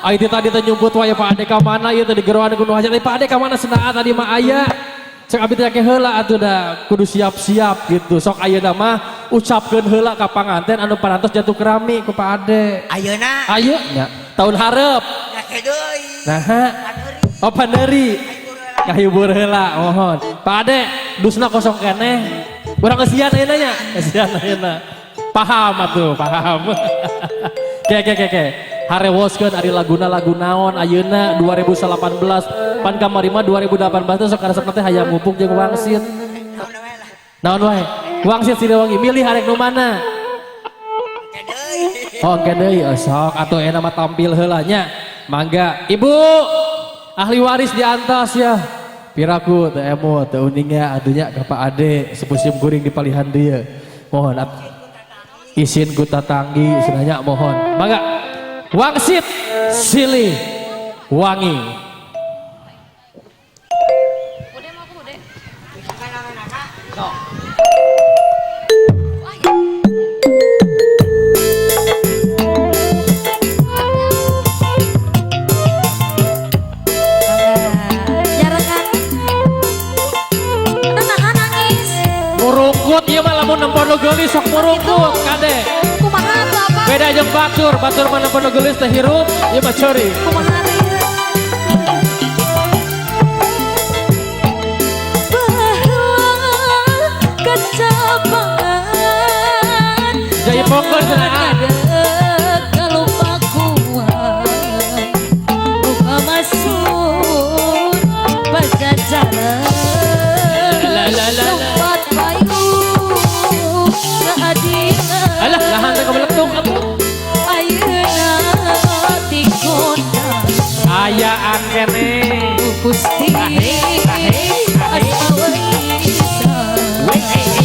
Ai tadi teh nyumput wae Pak Ade ka mana ieu teh di geroan kudu hajat. Pak Ade ka mana cenah tadi mah aya. Cek abi teh ke heula atuh da kudu siap-siap gitu. Sok ayeuna mah ucapkeun heula ka panganten anu parantos jatuh kerami ku Pak Ade. Ayeuna. Ayeuna tahun hareup. Nya ke deui. Naha. Oh panderi. Kahibur heula mohon. Pak Ade dusna kosong keneh. Urang kesian ayeuna nya. Kesian ayeuna. Paham atuh, paham. Ke ke ke ke. Harewoskeun ari laguna lagu naon ayeuna 2018 pan kamari mah 2018 teh sok karesepna teh hayang ngupuk jeung wangsit. Naon wae? Wangsit Siliwangi milih arek nu mana? Oh engke deui sok atuh enak mah tampil heula nya. Mangga Ibu ahli waris di atas ya. Piraku teu emut teu uninga atuh nya ka Pak Ade sepusim kuring di palihan dieu. Mohon isin ku tatanggi cenah mohon. Mangga Wangsit Silih Wangi. Murungkut ieu mah lamun nempo nu geulis sok murungkut kade. Kumaha atuh apa? Beda jeung batur, batur mah nempo nu geulis teh hirup, ieu mah ceurik. Kumaha atuh ieu? Baheula kecapangan. Jaya pokor cenah. Kalupakuan. Lupa masuk pajajaran. La la la. Lompat payu keadilan. Alah, lahan teh kebeletung atuh. Ayeuna tikondang. Ayaan keneh. Gusti Asma Waisa.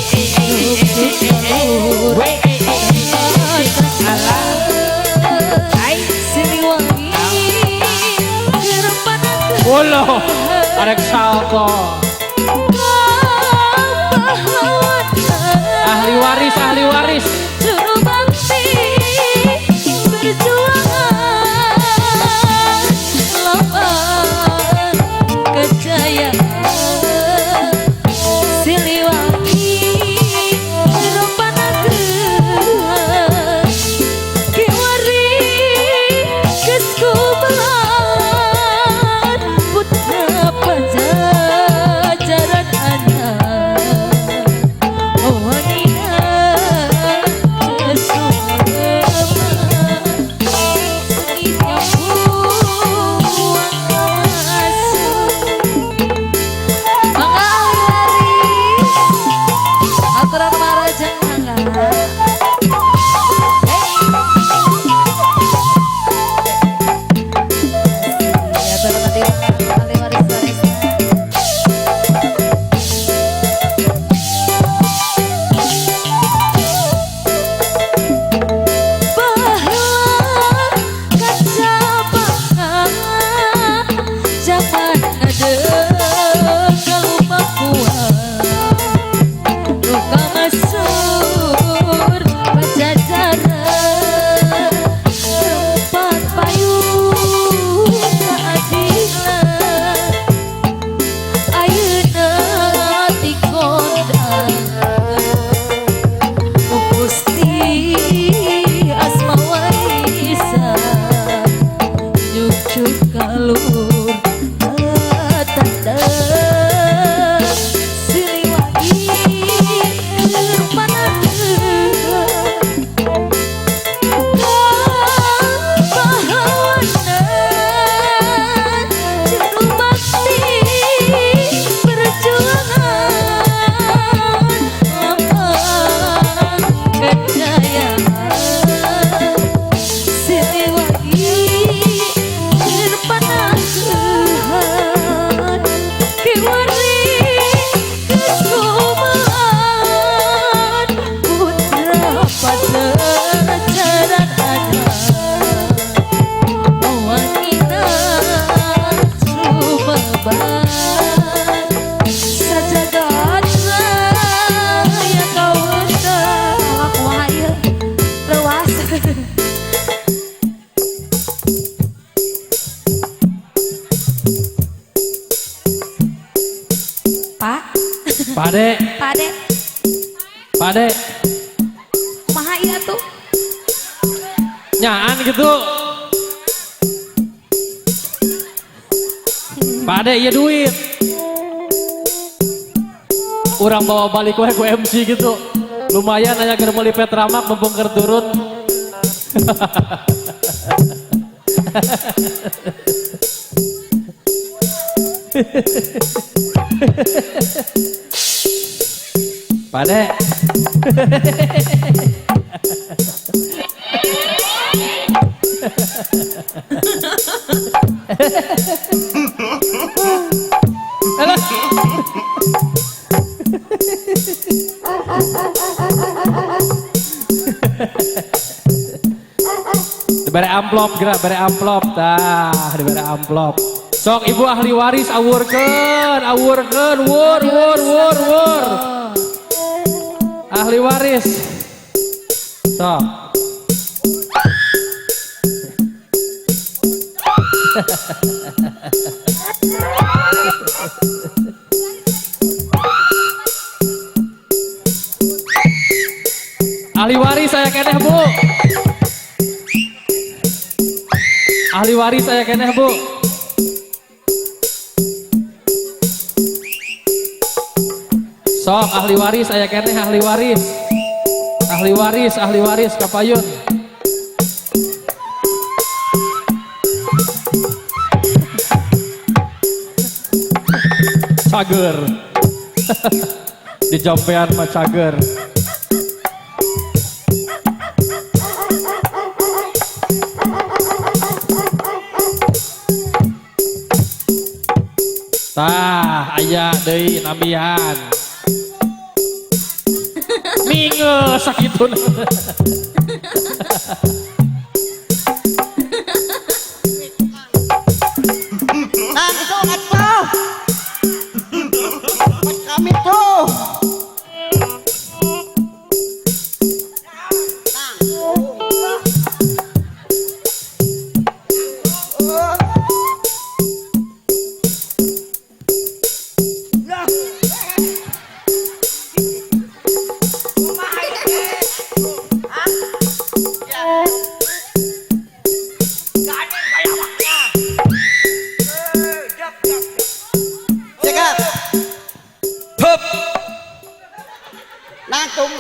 Siliwangi Uloh, arek salto. Ahli waris, ahli waris. Juru bakti berjuangan lawan kejayaan Siliwangi rupanakeun kiwari geus kubelan putra Pajajaran. Pade. Pade. Pade. Kumaha ieu tuh? Nyaan gitu. Pade ieu duit. Urang bawa balik we ku MC gitu. Lumayan aya keur meuli Petramak mumpung keur turun. Pade. Alah. Diberi amplop, gerak beri amplop, tah diberi amplop. Sok ibu ahli waris awurkeun, awurkeun, wur wur wur wur. Ahli waris. Sok. Ahli waris saya keneh, Bu. Ahli waris saya keneh, Bu. Sok ahli waris aya keneh ahli waris. Ahli waris, ahli waris kapayun. Cager. Di jampean mah cager. Tah aya deui nambihan. Minge sakituna. Langsung atuh. Kami tuh.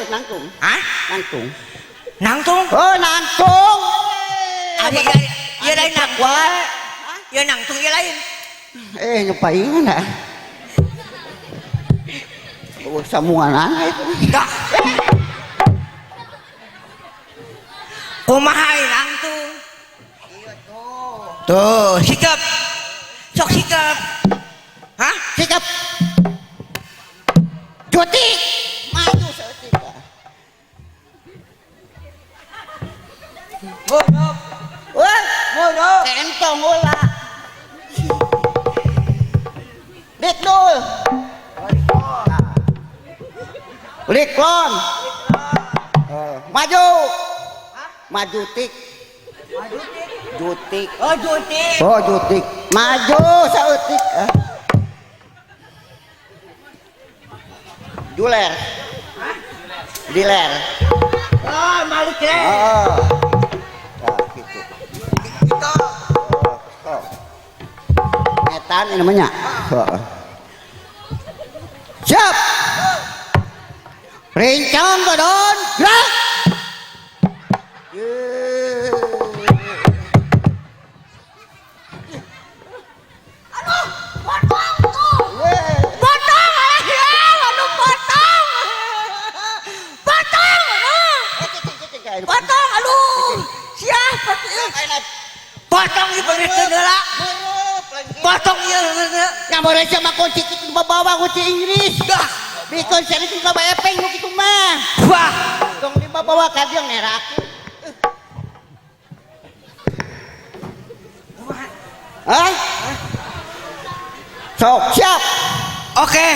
Nangtung. Hah? Nangtung. Nangtung? Oh, nangtung. Ada ya lain nangtung. Ya nangtung ya lain. Nyepaingan dah. Oh, sambungan itu. Dah. Kumaha nangtung? Tuh, sikap. Sok sikap. Hah? Sikap. Cuti. Maju seetik. Nguruk. Wah, nguruk. Kentong ulah. Dikdul. Liklon. Maju. Maju tik. Jutik. Oh, jutik. Oh, jutik. Maju saeutik. Juler. Diler. Oh, malik ler. Oh. Nah, gitu. Gitu. Oh. Etan ini namanya. Oh. Siap. Rincang badan, gerak. Aduh, potong tuh. Potong, aduh, potong. Potong. Potong, aduh. Siap. Potong ieu beungeut heula. Potong ieu heula. Nyamore sama kunci kitu bawa kunci Inggris. Dah. Bikon seri ka epeng nu kitu mah. Wah, tong dibawa ka dieu nerak. Hah? Sok, siap. Oke.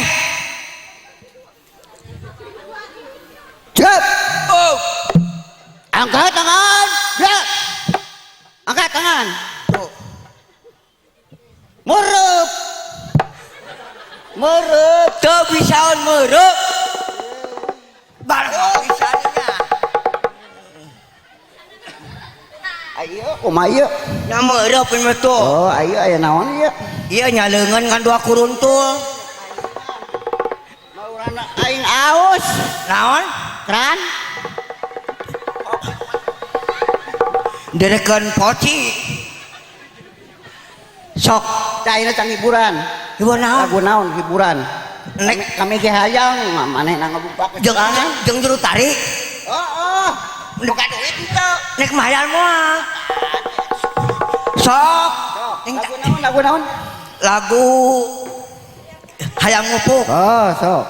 Siap. Oh. Angkat tangan. Gerak. Angkat tangan. Tuh. Murup. Meureut. Teu bisaeun meureut. Barang bisa nya. Ayo, kumaha ieu? Nya meureut pun mah tuh. Oh, ayo aya naon ieu? Iya nya leungeun ngan dua kuruntul. Maurana aing aus. Naon? Kran. Derekeun poci. Sok, Tah ayeuna tang hiburan. Hiburan naon? Lagu naon hiburan? Nek Kami ge hayang manehna ngabuka jeung jeung juru tarik. Oh, oh. Buka duit henteu. Nek mayar moal. Sok. Lagu naon? Lagu naon? Lagu Hayang Ngupuk. Oh, sok.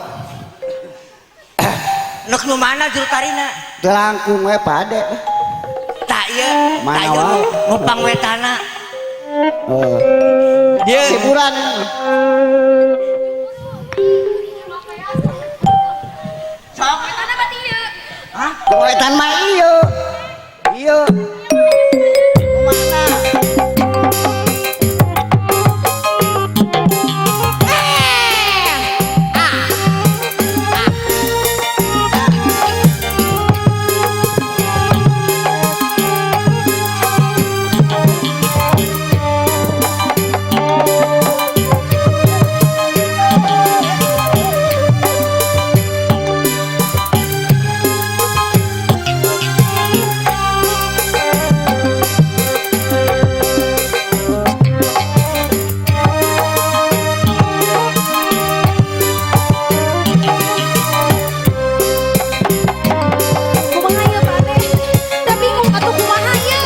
Nek nu mana juru tarina? Teu langkung we pade. Tak ieu, Mana tak ieu wae. ngupang wetana. Oh. Ieu Hiburan. Sok. Wetana berarti ieu. Hah? Wetan mah ieu. Ieu. Mana? Kumaha ieu Pak Ade? Da bingung atuh kumaha ieu.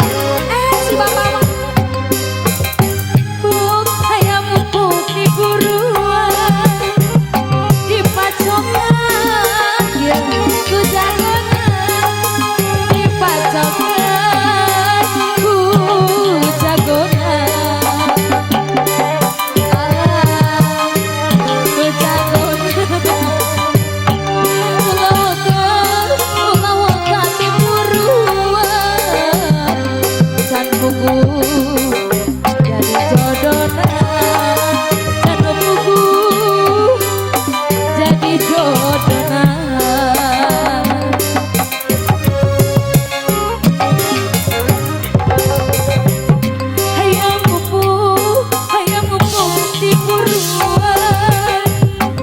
Si bapak mah. Buk hayang mupuk di buruan. Dipacokan ieu ku jagonan. Dipacokan ku jagonan. Alah, ku jagonan. Ulah timuruan can pugu jadi jodona, can pugu jadi jodona. Hayang mupuk timuruan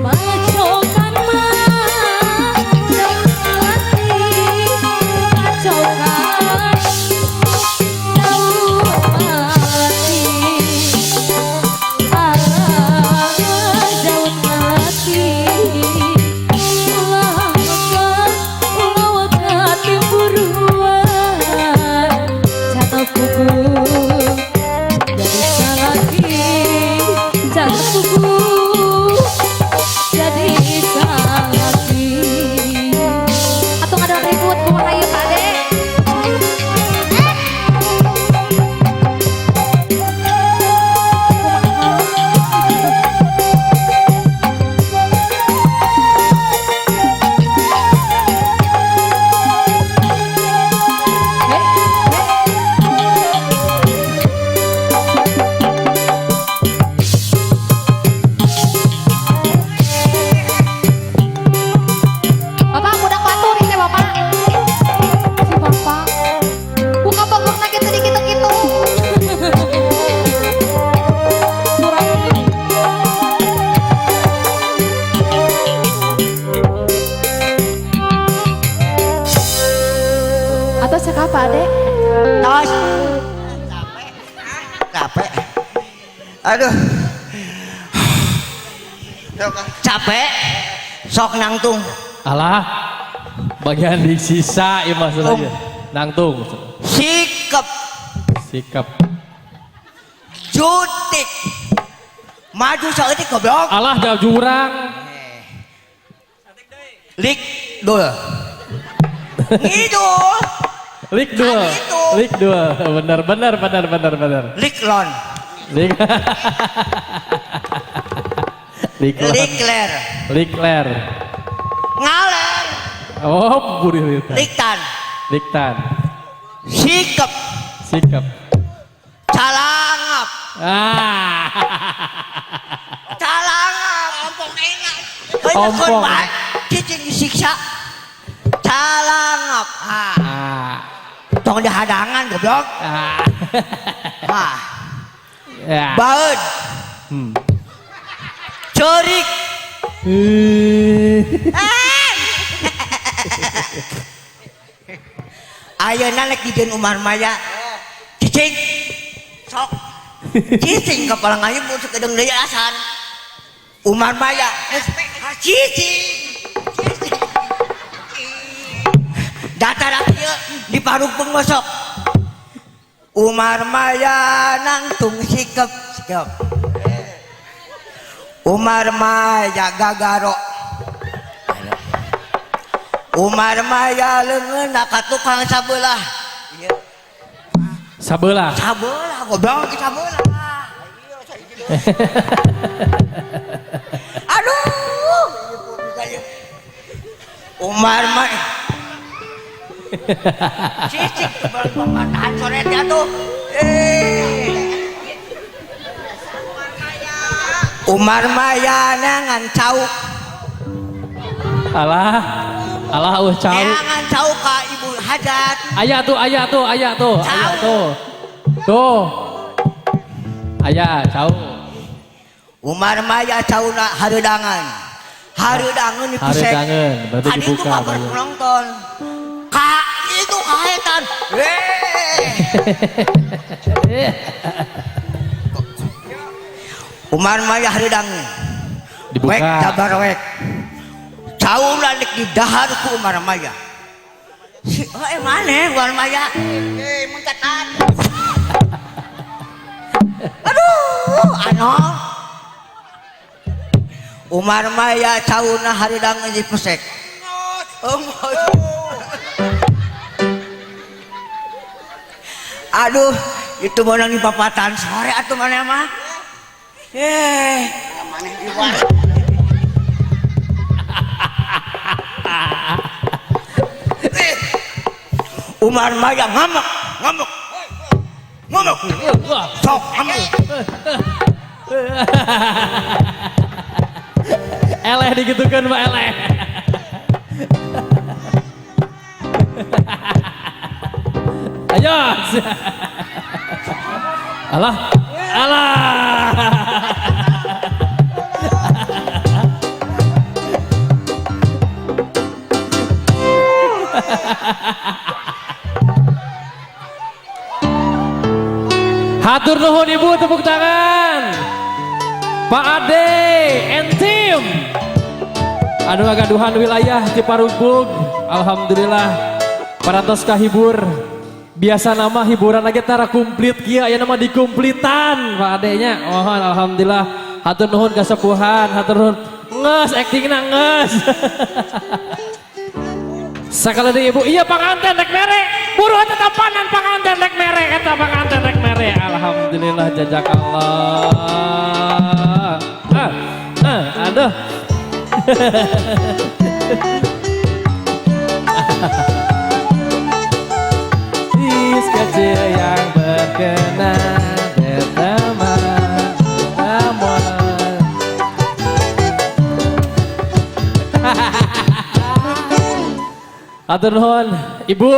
macokan mah daun melati, macokan daun melati. Alah, daun melati. Ulah waka, ulah waka timuruan can pugu jadi salaki, can pugu jadi salaki. Atuh ngadon ribut kumaha ieu Pak Ade? Hei, hei. Bapak budak batur ini bapak. Si bapak. Buka pokokna gitu di gitu-gitu. Kurang. Atau cek apa, Adek? Tos. Capek. Aduh. Capek. Sok nangtung. Alah, bagian disisa ieu maksudnya. Nangtung. Sikep. Sikap. Jutik. Maju saeutik goblok. Alah jauh jurang. Lik dul. Ngidul. Lik dua. Kan itu. Lik dua. Benar benar benar benar benar. Lik lon. Lik. Lik. Likler. Likler. Ngaler. Oh, buririta. Liktan. Liktan. Sikep. Sikap. Calangap. Ah. Calangap. Ompong. Bae cicing disiksa. Calangap. Ah. Ah. Tong dihadangan goblok. Ah. Ah. Ya. Baeud. Ceurik. Ayeuna rek dijieun Umar Maya. Cicing. Sok. Cicing kepala ngayu mun sakedeung deui asan. Umar Maya. Cicing. Cicing. Datar ieu di parungpung mosok. Umar Maya nangtung sikep sikep. Umar Maya gagaro. Umar Maya leungeunna ka tukang sabelah. Ieu. Sabelah. Sabelah goblok sabelah. Aduh. Umar Maya cicik barang pepatahan sore dia tuh. Umar Maya nangan cau. Alah. Alah eueuh cau. Nangan cau ka ibu hajat. Aya tuh, aya tuh, aya tuh, aya tuh. Tuh. Aya cau. Umar Maya cauna hareudangan. Hareudangan dipesek. Hareudangan, berarti Kan itu dibuka, kabar Maya. penonton. Ka itu kahetan. Umar Maya hareudangan. Dibuka. Wek dabar wek. Cauna nek didahar ku Umar Maya. Si oh, maneh Umar Maya? Muncatan. Aduh, ano. Umar Maya cauna hareudangan dipesek. Aduh, itu menang di papatan sore atuh mana mah? Umar Maya ngamuk, ngamuk, ngamuk, sok ngamuk. Eleh digitukan Pak eleh. Ayo. Alah, alah. Hatur nuhun Ibu, tepuk tangan. Pak Ade and team. Anu ngagaduhan wilayah Ciparukbug. Alhamdulillah parantos kahibur. Biasa nama hiburan lagi tara komplit kieu aya nama dikumplitan Pak Ade nya. Mohon alhamdulillah hatur nuhun kasepuhan, hatur nuhun. Nges aktingna nges. Sakali deui Ibu, iya panganten rek mere. Buru eta tampanan panganten rek mere, eta panganten rek mere. Alhamdulillah jazakallah. Ah, ah, aduh. Is kecil yang berkenan berteman teman. Hatur nuhun Ibu,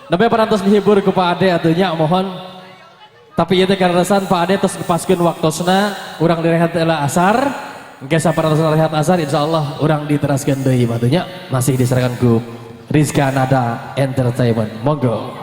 nembe parantos dihibur ku Pak Ade atuh nya mohon. Tapi ieu teh kaleresan Pak Ade tos ngepaskeun waktosna urang direhat heula asar. Engke saparantos rehat asar insyaallah urang diteraskeun deui atuh nya masih diserahkan ku Rizka Nada Entertainment. Monggo.